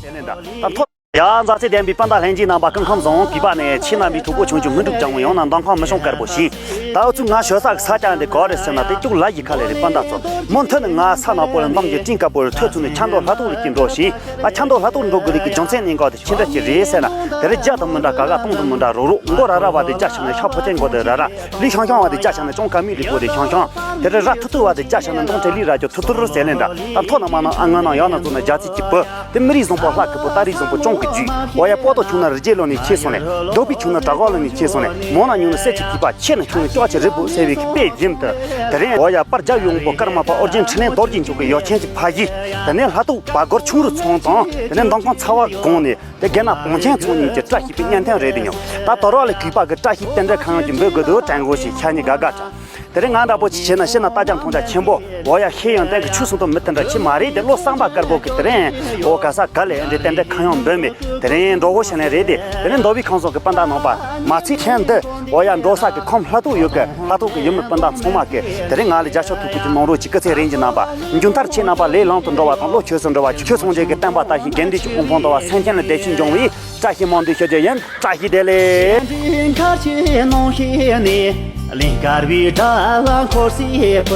དེ་ནས་ད་ད་ཐོ། ཡ། མཛའ་བརྩེ་ལྡན་པའི་སྤུན་ཟླ་ལྷན་རྒྱས་རྣམ་པ། སྐུ་ཁམས་བཟང་། གུས་པ་ནས་ཁྱེད་རྣམ་པའི་གྲོགས་པོ་ཆུང་ཆུང་མི་འགྲུབ་ཀྱང་། ཡང་ན་མདང་ཁང་མི་ཤོང་དཀར་པོ་ཞིག། ད་འུ་ཚོ་ང་ཞོལ་ས་གི་ས་ཆ་འདི་ག་རེ་ཟེར་ན། དེ་ཅུག་ལ་ཡི་ཁ་ལས་རེད། སྤུན་ཟླ་ཚོ། མུ་མཐུད་ནས་ང་ས་ནག་པོ་ལ་འདམ་གྱི་སྤྲིན་དཀར་པོ་རེད། ཐོད་ཚུགས་ནས་ཆབ་མདོ་ལྷ་ཐོག་ལ་སྐྱེས་འགྲོ་ཞིང་། ང་ཆབ་མདོ་ལྷ་ཐོག་འགྲོ་དགོས་རིགས་ཀྱི་རྒྱུ་མཚན་ནི་གང་དེ་ཅི་འདྲ་ཞིག་རེད་ཟེར་ན། དེ་རིང་བརྒྱ་དང་མི་འདྲ་ག་ག། སྟོང་དང་མི་འདྲ་རོག་རོག། མགོ་ར་ར་བ་དེ་བརྒྱ་ཆགས་ནས་ཤ་ཕོ་ཅན་མགོ་དེ་ར་ར། ལུས་ཤང་ཤང་བ་དེ་བརྒྱ་ཆགས་ནས་ཅོང་ཀ་མིག་ལུས་པོ་དེ་ཤང་ཤང་། དེ་རིང་ར་ཐུ་ཐུ་བ་དེ་བརྒྱ་ཆགས་ནས་མདུང་དྲེལ་ལི་ར་ཅོ་ཐུར་ཐུར་ཟེར་ལེན་འདྲ། ད་མཐོ་ན་མ་ན་ཨ་ང་ན་ཡང་ན་ཚོ་ན་རྒྱ་ཚིག་གི་བུ། དེ་མི་རིགས་བཟང་པོ་ལྷ་གི་བུ། སྟ་རིགས་བཟང་པོ་ཅོང་གི་རྒྱུད། འོ་ཡ། པོ་ཏོ་ཆུང་ན་རི་རྒྱལ་ལོ་ནས་ཁྱེར་སོང་ནས། རྡོ་པི་ཆུང་ན་བྲག་གོ་ལོ་ནས་ཁྱེར་སོང་ནས། མོ་ན་ཉུང་ན་གསེར་གྱི་ཐིགས་པ། ཆེ་ན་ཆུང་ན་ལྕོག་ཆེ་རི་བོ་ཟེར་བའི་གི་དཔེ་བཞིན་དུ། དེ་རིང་འོ་ཡ། པར་རྒྱལ་བའི་དབང་པོ་ཀརྨ་པ་ཨོ་རྒྱན་འཕྲིན་ལས་རྡོ་རྗེ་འཇུག་གི་ཡོ་ཆེན་གྱི་ཕ་གཞིས། དེ་ནས་ལྷ་ཐོག་བ་སྒོར་ཆུང་རུ་ཚོང་དང་། དེ་ནས་མདང་ཁང་ཚ་བ་དགོང་ནས། དེ་རྒན་ན་བང་ཆེན་ཚོང་གཉིས་ཀྱི་བཀྲ་ཤིས་པའི་གཉན་ཐང་རེད་དེ་ཉོ། ད་དོ་ར་ལ་གུས་པ་གི་བཀྲ་ཤིས་རྟེན་འབྲེལ་ཁ་ཡོང་གི་འབོད་དགོས་འདུག། དྲན་གོ་ཞིག་ཤ་ཉེ་དགའ་དགའ་དྲ། དེ་རིང་ང་འདྲ་པོ་ཅིག་བྱས་ན་ཤི་ན་ལྟ་རྒྱ་མཐོང་རྒྱ་ཆེན་པོ། འོ་ཡ། ཤེས་ཡོན་ཏན་གི་ཆུ་སོང་དུ་མི་མཐུན་འདྲ་ཆི་མ་རེད་དེ། བློ་བསམ་པ་དཀར་པོ་གི་དེ་རིང་། འོ་ག་ས་ག་ལས་འདྲེ་རྟེན་འབྲེལ་ཁ་ཡོང་འབོད་མེད། དེ་རིང་འགྲོ་གོ་ཤ་ནས་རེད་དེ། དེ་རིང་མདོ་བའི་ཁང་བཟང་གི་སྤུན་ཟླ་རྣམ་པ། མ་ཚད་ཁྱེད་འདི། འོ་ཡ། འགྲོ་ས་གི་ཁམས་ལྷ་ཐོག་ཡོད་གི་ལྷ་ཐོག་གི་ཡུལ་མི་སྤུན་ཟླ་ཚང་མ་གི་དེ་རིང་ང་ལ་རྒྱ་ཤོག་ཐུག་གི་ནང་རོལ་གྱི་སྐུ་ཚེ་རིང་གི་རྣམ་པ། མཇུག་མཐར་ཁྱེད་རྣམ་པ་ལས་ལམ་དུ་འགྲོ་བ་དང་བློ་ཆོས་སུ་འགྲོ་བ། ཆོས་སངས་རྒྱས་ཀྱི་བསྟན་པ་དར་ཞིང་དགེ་འདུན་གྱི་དབུ་འཕང་བསྟོད་པ། སེམས་ཅན་ལ་བདེ་སྐྱིད་འབྱུང་བའི་བཀྲ་ཤིས་སྨོན་འདུན་ཞུ་རྒྱུ་ཡིན། བཀྲ་ཤིས་བདེ་ལེགས། མཁར་ཆེན་ནང་ཞིག་ནས། གླིང་དཀར་བའི་དགྲ་ལ་འཁོར་སྲིད་པ་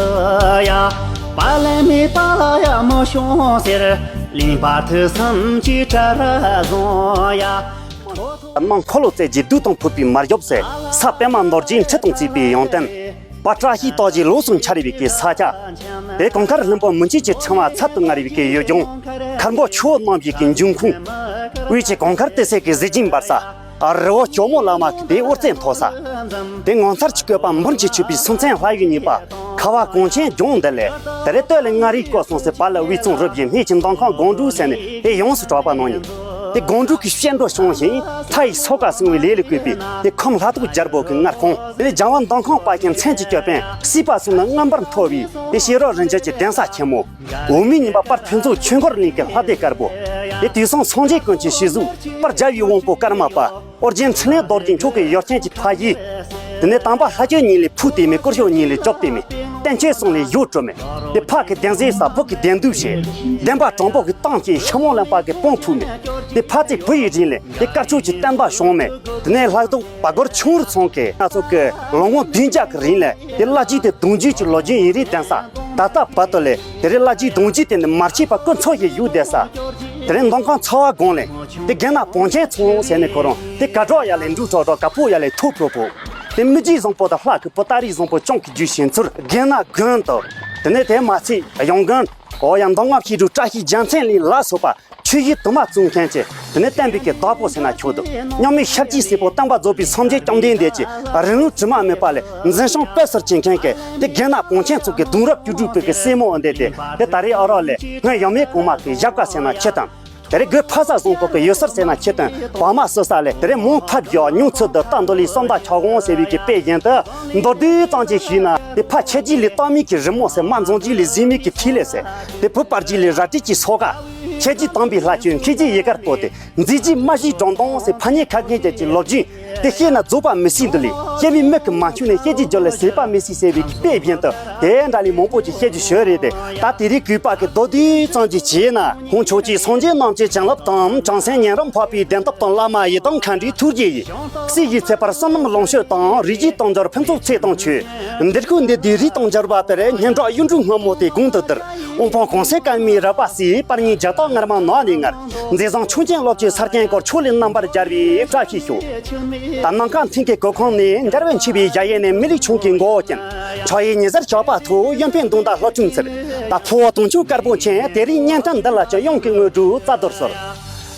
ཡ། པ་ལན་མེད་པ་ལ་ཡ་མི་ཤོང་ཟེར། གླིང་བར་དུ་བསམ་གྱི་གྲལ་བཟང་ཡ། ནང་འཁོར་ལོ་རྩེ་རྗེས་བདུད་དང་ཕུད་པའི་མར་ཡོབ་ཟེར། ས་པད་མ་རྡོ་རྗེའི་ཁྲི་དང་བརྩེགས་པའི་ཡང་སྟེང་། པ་བཀྲ་ཤིས་རྟགས་བཞིའི་ལོ་ཟུང་འཆར་བའི་གི་ས་ཆ། དེ་གངས་དཀར་ལྷུན་པོ་མུན་སྐྱེས་ཀྱི་ཕྲེང་བ་ཚད་དུ་དངར་བའི་གི་ཡུལ་ལྗོངས། མཁར་འབོ་ཆུ་བོ་རྣམ་བཞི་གི་འབྱུང་ཁུངས། དབུས་ཀྱི་གངས་དཀར་ཏི་སེ་གི་གཟི་བརྗིད་འབར་ས། རི་བོ་ཇོ་མོ་བླ་མ་གི་དེ་དབུ་རྩེ་མཐོ་ས། དེ་ངོ་མཚར་གྱི་བཀོད་པ་འབུར་གྱིས་ཆུད་པའི་སུམ་རྩེན་ལྷ་ཡུལ་གཉིས་པ། ཁ་བ་གངས་ཅན་ལྗོངས་འདི་ལས། དེ་རེ་སྟོད་ལ་མངའ་རིས་སྐོར་སོང་སའི་བར་ལ་དབུས་གཙང་རུ་བཞི་སྨད་ཀྱི་མདོ་ཁམས་སྒང་དྲུག་ཟེར་ནས་དེ་ཡོངས་སུ་གྲགས་པ་གནང་ནས། དེ་སྒང་དྲུག་གི་སྐྱེ་འགྲོ་བྱུང་ཞིང་མཐའ་ཡི་སོ་ཀ་སྲུང་བའི་ལས་ལ་བཀོད་པའི་དེ་ཁམས་ལྷ་ཐོག་རྒྱལ་པོ་གི་མངའ་ཁོངས། དེ་ལས་ལྗང་བ་མདོ་ཁམས་དཔའ་ཞིང་མཚན་གྱི་ཅོད་པན་སྲིད་པ་གསུམ་ལ་མངའ་འབར་མཐོ་བའི་དེ་ཤེས་རབ་རིན་ཆེན་གྱི་གདན་ས་ཆེན་མོ། འོག་མིན་གཉིས་པ་དཔལ་ཕུན་ཚོགས་ཆོས་འཁོར་གླིང་གི་ལྷ་སྡེ་དཀར་པོ། དེ་དུས་སང་སངས་རྒྱས་ཀུན་གྱི་ཞི་གཟུགས་དཔལ་རྒྱལ་བའི་དབང་པོ་ཀརྨ་པ་ཨོ་རྒྱན་འཕྲིན་ལས་རྡོ་རྗེ་མཆོག་གི་ཡོ་ཆེན་གྱི་ཕ་གཞིས། དེ་ནས་དམ་པ་ལྷ་ཆོས་གཉིས་ལས་ཕུག་བལྟས་མེད། སྐུ་ཞབས་གཉིས་ལས་མགྱོགས་བལྟས་མེད། བསྟན་བཅོས་གསུམ་ལས་གཞུག་གྲུབ་མེད། དེ་ཕ་གི་གདན་གཟིགས་ས་བུ་གི་གདན་འདུས་བྱས། བདེན་པ་དྲང་པོ་གི་གཏམ་བྱས། ཤི་མོ་ལེན་པ་གི་དཔུང་ཐུག་མེད། དེ་ཕ་ཚིག་བུ་ཡི་རིང་ལས་དེ་དཀར་ཕྱོགས་ཀྱི་བསྟན་པ་བྱུང་མེད། དེ་ནས་ལྷ་ཐོག་བ་སྒོར་ཆུང་རུ་ཚང་གི་ང་ཚོ་གི་ལོ་ངོ་བདུན་བརྒྱ་གི་རིང་ལས་དེ་བླ་བརྒྱུད་དེ་གདུང་བརྒྱུད་ཀྱི་ལོ་རྒྱུས་ཡིན་རིགས་ལྡན་ས། ད་ལྟ་བར་དུ་ལས་དེ་རིང་བླ་བརྒྱུད་གདུང་བརྒྱུད་དེ་ནི་མར་ཆད་པ་ཀུན་འཚོ་ཞིག་བཞུགས་བསྡད་ས། དེ་རིང་མདོ་ཁམས་ཚ་བ་དགོན་ལས་དེ་རྒན་ན་བང་ཆེན་ཚང་ཟེར་ནས་ཁོ་རང་དེ་ག་གྲོགས་ཡ་ལས་འབྲུག་གྲོགས་གྲོགས་ག་པོ་ཡ་ལས་ཐོ་ཕོ་ཕོ། དེ་མི་རྗེ་བཟང་པོ་དང་ལྷ་གི་བུ་སྟ་རེ་བཟང་པོ་ཅང་གི་རྒྱུད་བྱིན་ཚུལ་རྒན་ན་དགོན་དུ། དེ་ནས་དེ་མ་ཚད་གཡང་དགོན། ཨོ་ཡ་མདོ་སྔགས་ཕྱི་དྲོ་བཀྲ་ཤིས་རྒྱལ་མཚན་གླིང་ལ་སོགས་པ། ཆོས་བཞི་དུ་མ་བཙུན་མཁན་གྱི་དེ་ནས་བསྟན་པའི་གི་བདག་པོ་ཟེར་ན་ཆོག་འདུག། མཉམ་མེད་ཤཱཀྱའི་སྲས་པོ་སྟོན་པ་རྫོགས་པའི་སངས་རྒྱས་བཅོམ་ལྡན་འདས་ཀྱི་རིང་ལུགས་དྲི་མ་མེད་པ་ལས་འཛིན་སྐྱོང་སྤེལ་གསར་བྱེད་མཁན་གྱི་དེ་རྒན་ན་བང་ཆེན་ཚོ་གི་གདུང་རབས་བཅུ་དྲུག་པའི་གི་སྲས་མོ་འོ་འདས་དེ་དེ་ད་རེས་ཨ་རོགས་ལས་སྔོན་ཡབ་མེས་གོང་མ་གི་ཞབས་དཀར་ཟེར་ན་ཆེ་དང་། དེ་རེས་དགོས་ཕ་ས་བཟང་པོ་གི་ཡུལ་སར་ཟེར་ན་ཆེ་དང་བག་མ་སོ་ས་ལས་དེ་རེས་མོང་ཕབ་རྒྱག་ཉུང་ཚུལ་དུ་རྟ་འདོ་ལི་སོ་མདའ་ཆག་འོང་ཟེར་བའི་གི་དཔེ་བཞིན་དུ་མདོར་བསྡུས་ཙམ་ཅིག་ཞུས་ན་དེ་ཕ་ཆེ་རྒྱུད་ལས་སྟག་མིག་གི་རི་མོ་ཟེར། མ་འཛོང་རྒྱུད་ལས་གཟིག་མིག་གི་ཐིག་ལེ་ཟེར། དེ་བུ་སྤར་རྒྱུད་ལས་རལ་གྲི་གི་སོ་ཀ། ཁྱེད་ཀྱིས་དམ་པའི་ལྷ་ཆོས་མཁས་བརྒྱའི་ཡལ་གར་བཀོད་དེ། མཛེས་རྒྱུད་སྨྲ་ཤེས་སྒྲོ་མདོངས་ཟེར། ཕ་ཉེ་ཁ་རྒན་ཅན་གྱི་ལོ་རྒྱུས་དེ་བཤད་ན་རྫོགས་པ་མི་སྲིད་འདུག་ལས། བཤད་མི་མིག་གིས་མ་འཁྱོལ་ནས་བཤད་ཀྱི་རྒྱུ་ལས་ཟད་པ་མི་སྲིད་ཟེར་བའི་དཔེ་བཞིན་དུ་དེ་འདྲ་ལས་མང་པོ་ཅིག་བཤད་རྒྱུ་ཞོར་རེད་དེ། ད་དེ་རིང་གུས་པ་གི་མདོར་བསྡུས་ཙམ་ཅིག་བྱས་ན། ཧོང་ཕྱོགས་ཀྱི་སངས་རྒྱས་རྣམས་ཀྱི་བྱིན་རླབས་དང་། བྱང་སེམས་ཉན་རང་འཕགས་པའི་བདེན་སྟོབས་དང་། བླ་མ་ཡི་དམ་མཁའ་འགྲོའི་ཐུགས་རྗེ་ཡིས། སྲིད་ཞིའི་ཚེ་འཕགས་བསོད་ནམས་ལོངས་སྤྱོད་དང་། རིགས་རྒྱུད་དུང་འབྱོར་ཕུན་ཚོགས་ཚེ་དང་ཆོས། འདིར་ཁུ་འདི་དུས་རིགས་དང་འབྱོར་བ་སྤེལ། སྙན་གྲགས་གཡུ་འབྲུག་སྔོན་མོ་དེ་དགུང་དུ་བསྡུར། དབུལ་ཕོངས་གོང་ཚད་སྐར་མའི་རབ་པ་སྲིད། པར་ཉིན་རྒྱ་སྟག་ངར་མ་ནགས་ནས་ངར། མཛེས་བཟང་ཆུང་ཆེན་རླབས་ཆེན་ས་ཆེན་སྐོར། ཕྱོགས་ལས་རྣམ་པར་རྒྱལ་བའི་བཀྲ་ཤིས་ཤོག། ད་ནམ་མཁའ་མཐིང་གི་གོ་ཁང་ནས། འབྱར་བའི་མཆེ་བའི་གཞལ་ཡས་ནས། མི་ལུས་ཆུང་གི་མགོ་བོ་ཅན། ཕྱག་གཡས་ཉི་ཟེར་ཞགས་པ་ཐོགས། གཡོན་པས་མདུང་མདའ་ལྷ་ཁྲིམས་འཚེར། ད་ཕོ་བོ་དུང་ཕྱུར་དཀར་པོ་མཁྱེན། དེ་རིང་གཉན་འཕྲིན་འདི་ལ་ཅི་གཡང་གི་དངོས་གྲུབ་རྩ་གཏོར་གསོལ།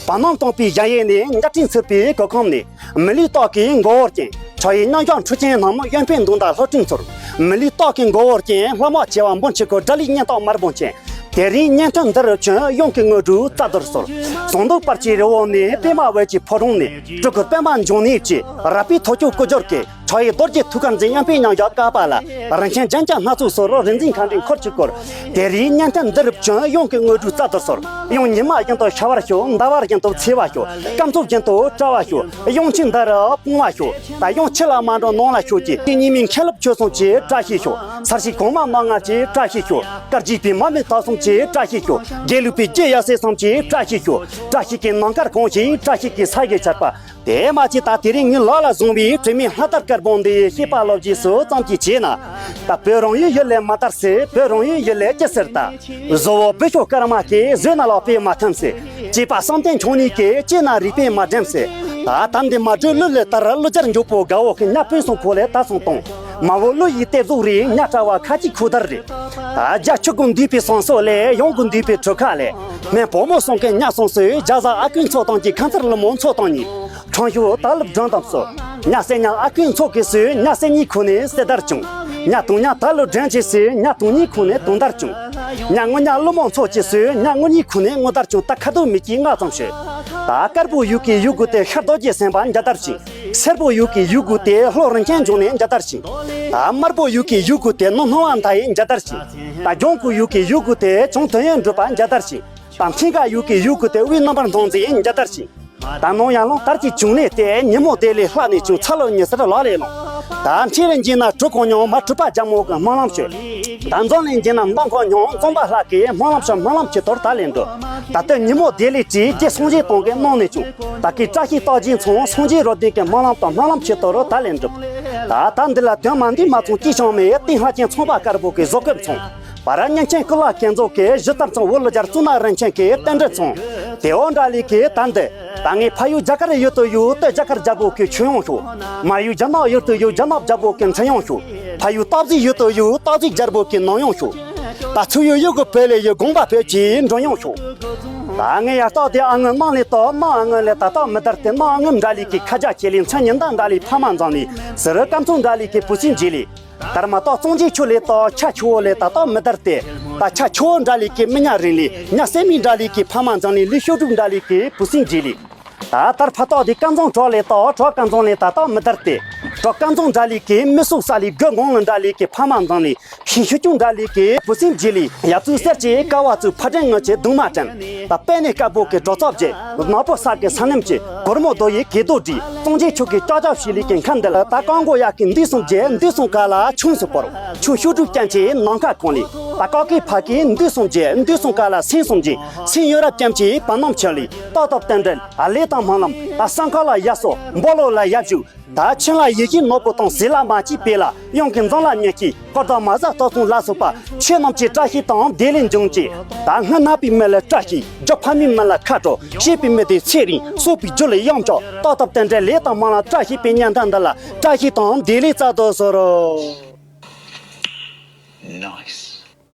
བར་སྣང་སྟོང་པའི་གཞལ་ཡས་ནས། འཇའ་སྤྲིན་འཚེར་པའི་གོ་ཁུངས་ནས། མི་ལུས་སྟག་གི་མགོ་བོར་བརྐྱངས། ཕྱག་གཡས་རྣམ་བཞག་འཕྲུལ་ཅན་སྣམ། གཡོན་པས་མདུང་མདའ་ལྷ་ཁྲིམས་འཚེར། མི་ལུས་སྟག་གི་མགོ་བོར་བརྐྱངས། ལྷ་དམག་བྱེ་བ་འབུམ་ཕྱུར་སྐོར། དགྲ་ལུས་གཉན་སྟག་དམར་པོ་མཁྱེན། དེ་རིང་གཉན་འཕྲིན་འདི་རུ་ཅི་གཡང་གི་དངོས་གྲུབ་རྩ་གཏོར་གསོལ། ཟངས་མདོག་དཔལ་གྱི་རི་བོ་ནས། པདྨ་འོད་ཀྱི་ཕོ་བྲང་ནས། སྤྲུལ་སྐུ་པདྨ་འབྱུང་གནས་ཀྱིས། རལ་པའི་ཐོར་ཅོག་སྐུ་སྦྱོར་གྱིས། ཕྱག་གཡས་རྡོ་རྗེ་ཐུགས་ཀར་འཛིན། གཡོན་པས་རྣམ་བཞག་ཀ་པཱ་ལ། རིན་ཆེན་རྒྱན་གྱི་སྣ་ཚོགས་གསོལ། རིག་འཛིན་མཁའ་འགྲོའི་འཁོར་གྱིས་བསྐོར། དེ་རིང་གཉན་འཕྲིན་འདི་རུ་ཅི་གཡང་གི་དངོས་གྲུབ་རྩ་གཏོར་གསོལ། གཡང་ཉི་མ་བཞིན་དུ་ཤར་བར་ཤོག། ཟླ་བ་བཞིན་དུ་འཚེར་བར་ཤོག། སྐར་མཚོ་བཞིན་དུ་བཀྲ་བར་ཤོག། གཡང་ཆེན་འདི་རུ་སྤུངས་པར་ཤོག། ད་གཡང་ཕྱི་ལ་མ་འགྲོ་ནང་ལ་ཤོག་ཅིག། དེ་ཉི་མའི་མཁན་སློབ་ཆོས་གསུམ་གྱིས་བཀྲ་ཤིས་ཤོག། ཚར་ཤིག་གོང་མ་མན་ངག་གིས་བཀྲ་ཤིས་ཤོག། སྐར་རྒྱས་པའི་མར་མེ་དྭགས་གསུམ་གྱིས་བཀྲ་ཤིས་ཤོག། དགེ་ལུགས་པའི་རྗེ་ཡབ་སྲས་གསུམ་གྱིས་བཀྲ་ཤིས་ཤོག། བཀྲ་ཤིས་ཀྱི་ནམ་མཁར་གང་ཞིག། བཀྲ་ཤིས་ཀྱི་ས་གཞི་ཆར་པ། དེ་མ་ཅི་ད་དེ་རིང་ངའི་ལག་ལ་བཟུང་བའི་དྲི་མེད་ལྷ་དར་དཀར་པོ་འདི་ཤེས་པ་བློ་རྗེས་སུ་ཙམ་གྱིས་བྱས་ན། ད་བོད་རང་ཡུལ་ཡུལ་ལས་མ་དར་ཟེར། བོད་རང་ཡུལ་ཡུལ་ལས་སྐྱེས་ཟེར་ད། བཟོ་བོ་བོད་ཤོག་སྐར་མ་གིས། བཟོས་ན་ལག་པས་མ་འཐེན་ཟེར། བྱས་པ་བསམ་གཏན་འཁྱོངས་ནས་ཀྱིས། བྱས་ན་རིག་པས་མ་འགྲིམ་ཟེར། ད་དམ་འདི་མ་གྲོལ་གླུ་ལས་དར། གླུ་སྦྱར་མགྱོགས་པོ་དགའ་བོ་གི། ཉ་སྤུན་གསུམ་ཁོག་ལས་ད་སོང་གཏོང་། མ་བོ་གླུ་ཡི་གཏེར་ཟུག་རེད། ཉ་གྲྭ་བ་ཁ་ཅིག་ཁུ་དར་རེད། ད་རྒྱ་ཆུ་ཀུན་འདུས་པའི་ཟངས་སོགས་ལས། གཡང་ཀུན་འདུས་པའི་གྲུ་ཁ་ལས། སྨན་བུ་མོ་གསུམ་གི་ཉ་གསུམ་ཟོས། རྒྱ་བཟའ་ཨ་ཁུའི་མཚོ་བཏང་གི། ཁ་མཚར་ཀླུ་མོ་མཚོ་བཏང་ཉིད། ཁྲང་ཞུ་ད་ལུབ་སྒྲོན་དམ་སོ། ཉ་སེ་ཉ་ཨ་ཁུའི་མཚོ་གིས་ཟོས། ཉ་སེ་གཉིས་ཁུ་ནས་སེ་དར་བྱུང་། ཉ་དུང་ཉ་ད་ལུབ་སྒྲོན་གྱིས་ཟོས། ཉ་དུང་གཉིས་ཁུ་ནས་དུང་དར་བྱུང་། ཉ་ངུ་ཉ་ཀླུ་མོ་མཚོ་གིས་ཟོས། ཉ་ངུ་གཉིས་ཁུ་ནས་ངུ་དར་བྱུང་། ད་ཁ་དོག་མིག་གིས་ང་ཙམ་ཤོད། ད་དཀར་པོ་ཡུག་གི་ཡུལ་དགུ་སྟེ། ཤར་རྡོ་རྗེ་སེམས་དཔའ་འཇའ་དར་ཞིང་། སེར་པོ་ཡུག་གི་ཡུལ་དགུ་སྟེ། ལྷོ་རིན་ཆེན་འབྱུང་གནས་འཇའ་དར་ཞིང་། ད་དམར་པོ་ཡུག་གི་ཡུལ་དགུ་སྟེ། ནུབ་སྣང་བ་མཐའ་ཡས་འཇའ་དར་ཞིང་། ད་ལྗང་གུ་ཡུག་གི་ཡུལ་དགུ་སྟེ། བྱང་དོན་ཡོད་འགྲུབ་པ་འཇའ་དར་ཞིང་། ད་མཐིང་ག་ཡུག་གི་ཡུལ་དགུ་སྟེ། དབུས་རྣམ་པར་སྣང་མཛད་འཇའ་དར་ཞིང་། ད་ནང་ཡར་ལངས་དར་གྱི་འབྱུང་གནས་ཏེ། ཉིན་མོ་བདེ་ལེགས་ལྷ་ནས་བྱུང་། ཚ་ལོ་ཉི་ཟེར་ལག་ལས་ལོངས། ད་འཕྲིན་ལས་འཇིགས་ན་གྲུ་གང་མྱོང་། མ་གྲུབ་པ་རྒྱལ་མོ་གི་སྨོན་ལམ་ཤོད། ད་འཛམ་གླིང་འཇིགས་ན་མདང་དགོང་མྱོང་། འཛོམས་པ་ལྷ་གི་སྨོན་ལམ་ཤོད། སྨོན་ལམ་ཆུ་གཏོར་ད་ལས་འགྲུབ། ད་ལྟ་ཉིན་མོ་བདེ་ལེགས་བྲིས། རྗེ་སངས་རྒྱས་དང་གི་སྣང་ནས་བྱུང་། ད་གི་བཀྲ་ཤིས་རྟགས་ཅན་ཚང་། སངས་རྒྱས་རོ་ལྡན་གི་སྨོན་ལམ་དང་། སྨོན་ལམ་ཆུ་གཏོར་ད་ལས་འགྲུབ། ད་ད་འདི་ལ་དོན་མ་འདི་མ་ཚང་། སྐྱིད་ཤང་མེད་ཏིང་ལྷ་ཅན་ཚངས་པ་དཀར་པོ་གི་བཟོ་བཀོད་མཚུངས། བར་གཉན་ཆེན་ཀུན་ལ་བསྐྱེད་རྫོགས་ཀྱི། གཞི་རྩར་ཚང་བོད་ལུ་སྦྱར་གཙུག་ན་རིན་ཆེན་གྱི་རྟེན་འབྲེལ་མཚུངས། དེ་འོ་འདྲ་ལས་ཀྱི་ད་འདི། ད་ངས་ཕ་ཡུལ་རྒྱ་གར་ཡུལ་དུ་ཡོད། སྟོད་རྒྱ་གར་རྒྱལ་པོ་གི་ཆོས་དབྱངས་ཤོག། མ་ཡུལ་རྒྱ་ནག་ཡུལ་དུ་ཡོད། རྒྱ་ནག་རྒྱལ་པོ་གི་འཕྲིན་དབྱངས་ཤོག། ཕ་ཡུལ་སྟག་གཟིག་ཡུལ་དུ་ཡོད། སྟག་གཟིག་རྒྱལ་པོ་གི་ནང་དབྱངས་ཤོག། ད་ཚུར་ཡུལ་ཡུལ་གི་བོད་ལས་ཡོད། དགོངས་པ་བོད་ཀྱི་མགྲོན་དབྱངས་ཤོག། ད་ངས་ཡར་སྟག་དེ་ཨ་ངུ་གནམ་ལས་བཏགས། གནམ་ཨ་ངུ་ལས་ད་སྟག་མི་དར་ཏེ། གནམ་ཨ་ངུ་འདྲ་ལས་ཀྱི་ཁ་རྒྱ་ཆེ་ལས། མཚན་ཉི་ཟླ་འདྲ་ལས་ཕ་མ་མཛངས་ལས། ཟེར་སྐར་མཚོ་འདྲ་ལས་ཀྱི་བུ་སྲིང་རྗེ་ལས། དར་མ་སྟག་གཙང་རྗེ་ཁྱོད་ལས་བཏགས། ཆ་ཆུ་བོ་ལས་ད་སྟག་མི་དར་ཏེ། ད་ཆ་ཆུ་བོ་འདྲ་ལས་ཀྱི་མི་ཉག་རིང་ལས། ཉག་སེ་མི་འདྲ་ལས་ཀྱི་ཕ་མ་མཛངས་ལས། ལས་ཤོག་གྲུབ་འདྲ་ལས་ཀྱི་བུ་སྲིང་རྗེ་ལས། ད་དར་ཕ་སྟག་དེ་སྐར་མཚོ་བྲག་ལས་བཏགས། བྲག་སྐར་མཚོ་ལས་ད་སྟག་མི་དར་ཏེ། བྲག་སྐར་མཚོ་འདྲ་ལས་ཀྱི་མི་སུག་ས་ལས། དགུ་སྒང་ལ་འདྲ་ལས་ཀྱི་ཕ་མ་མཛངས་ལས། ཤིང་ཤུ་ཅུང་འདྲ་ལས་ཀྱི་བུ་སྲིང་རྗེ་ལས། ཡ་ཙུ་གསེར་གྱི་ཀ་བ་ཙུ། ཕ་བྲན་ངོས་ཀྱི་གདུང་མ་བྲན། ད་པད་ནི་དཀར་པོ་གི་གྲོ་ཚོགས་བརྒྱད། ནག་པོ་ས་གི་ས་སྣུམ་གྱི། གོར་མོ་རྡོ་ཡི་གི་རྡོ་བྲིས། གཙང་རྗེ་ཁྱོད་ཀྱི་ལྕགས་ལྕགས་ཤིག་ལས་ཀྱི་མཁན་འདི་ལ། ད་ཀང་མགོ་ཡ་གི་འདུས་གསུམ་རྒྱལ། འདུས་གསུམ་ཀ་ལ་ཆུང་སུ་བོར། ཆུང་ཤུ་དྲུག་ཅན་གྱི་ནམ་མཁའ་གང་ལས། ད་ཀ་ཀི་ཕ་གི་འདུས་གསུམ་རྒྱལ། འདུས་གསུམ་ཀ་ལ་སེང་གསུམ་རྒྱལ། སེང་ཡོད་རབས་ཅན་གྱི་བར་སྣང་ཆེན་ལས། རྟག་ཏུ་རྟེན་འབྲེལ་ལས་དང་སྨོན་ལམ། ད་སྲང་ཁ་ལ་ཡ་སོ། འབོ་ལོ་ལ་ཡ་བཞུགས། ད་ཆེན་ལ་ཡེ་ཤེས་ནོར་བུ་དང་། ཟས་ལ་མ་སྐྱིད་པས་ལ། གཡང་གི་འཛམ་ལ་མྱུར་སྐྱིད། དཀར་དང་མ་ཟ་སྟག་ཚང་ལ་སོགས་པ། ཆོས་རྣམས་ཀྱི་བཀྲ་ཤིས་དང་བདེ་ལེགས་འབྱུང་ཅིག། ད་སྔུན་ན་པའི་མི་ལ་བཀྲ་ཤིས། རྒྱུ་ཕ་མའི་མི་ལ་ཁ་དྲོ། བྱས་པའི་མི་དེ་ཚེ་རིང་། གསོས་པའི་རྒྱུ་ལ་གཡང་ཆགས། རྟག་ཏུ་རྟེན་འབྲེལ་ལས་དང་སྨོན་ལམ། བཀྲ་ཤིས་པའི་གཉན་འཕྲིན་འདི་ལ། བཀྲ་ཤིས་དང་བདེ་ལེགས་སྩལ་དུ་གསོལ།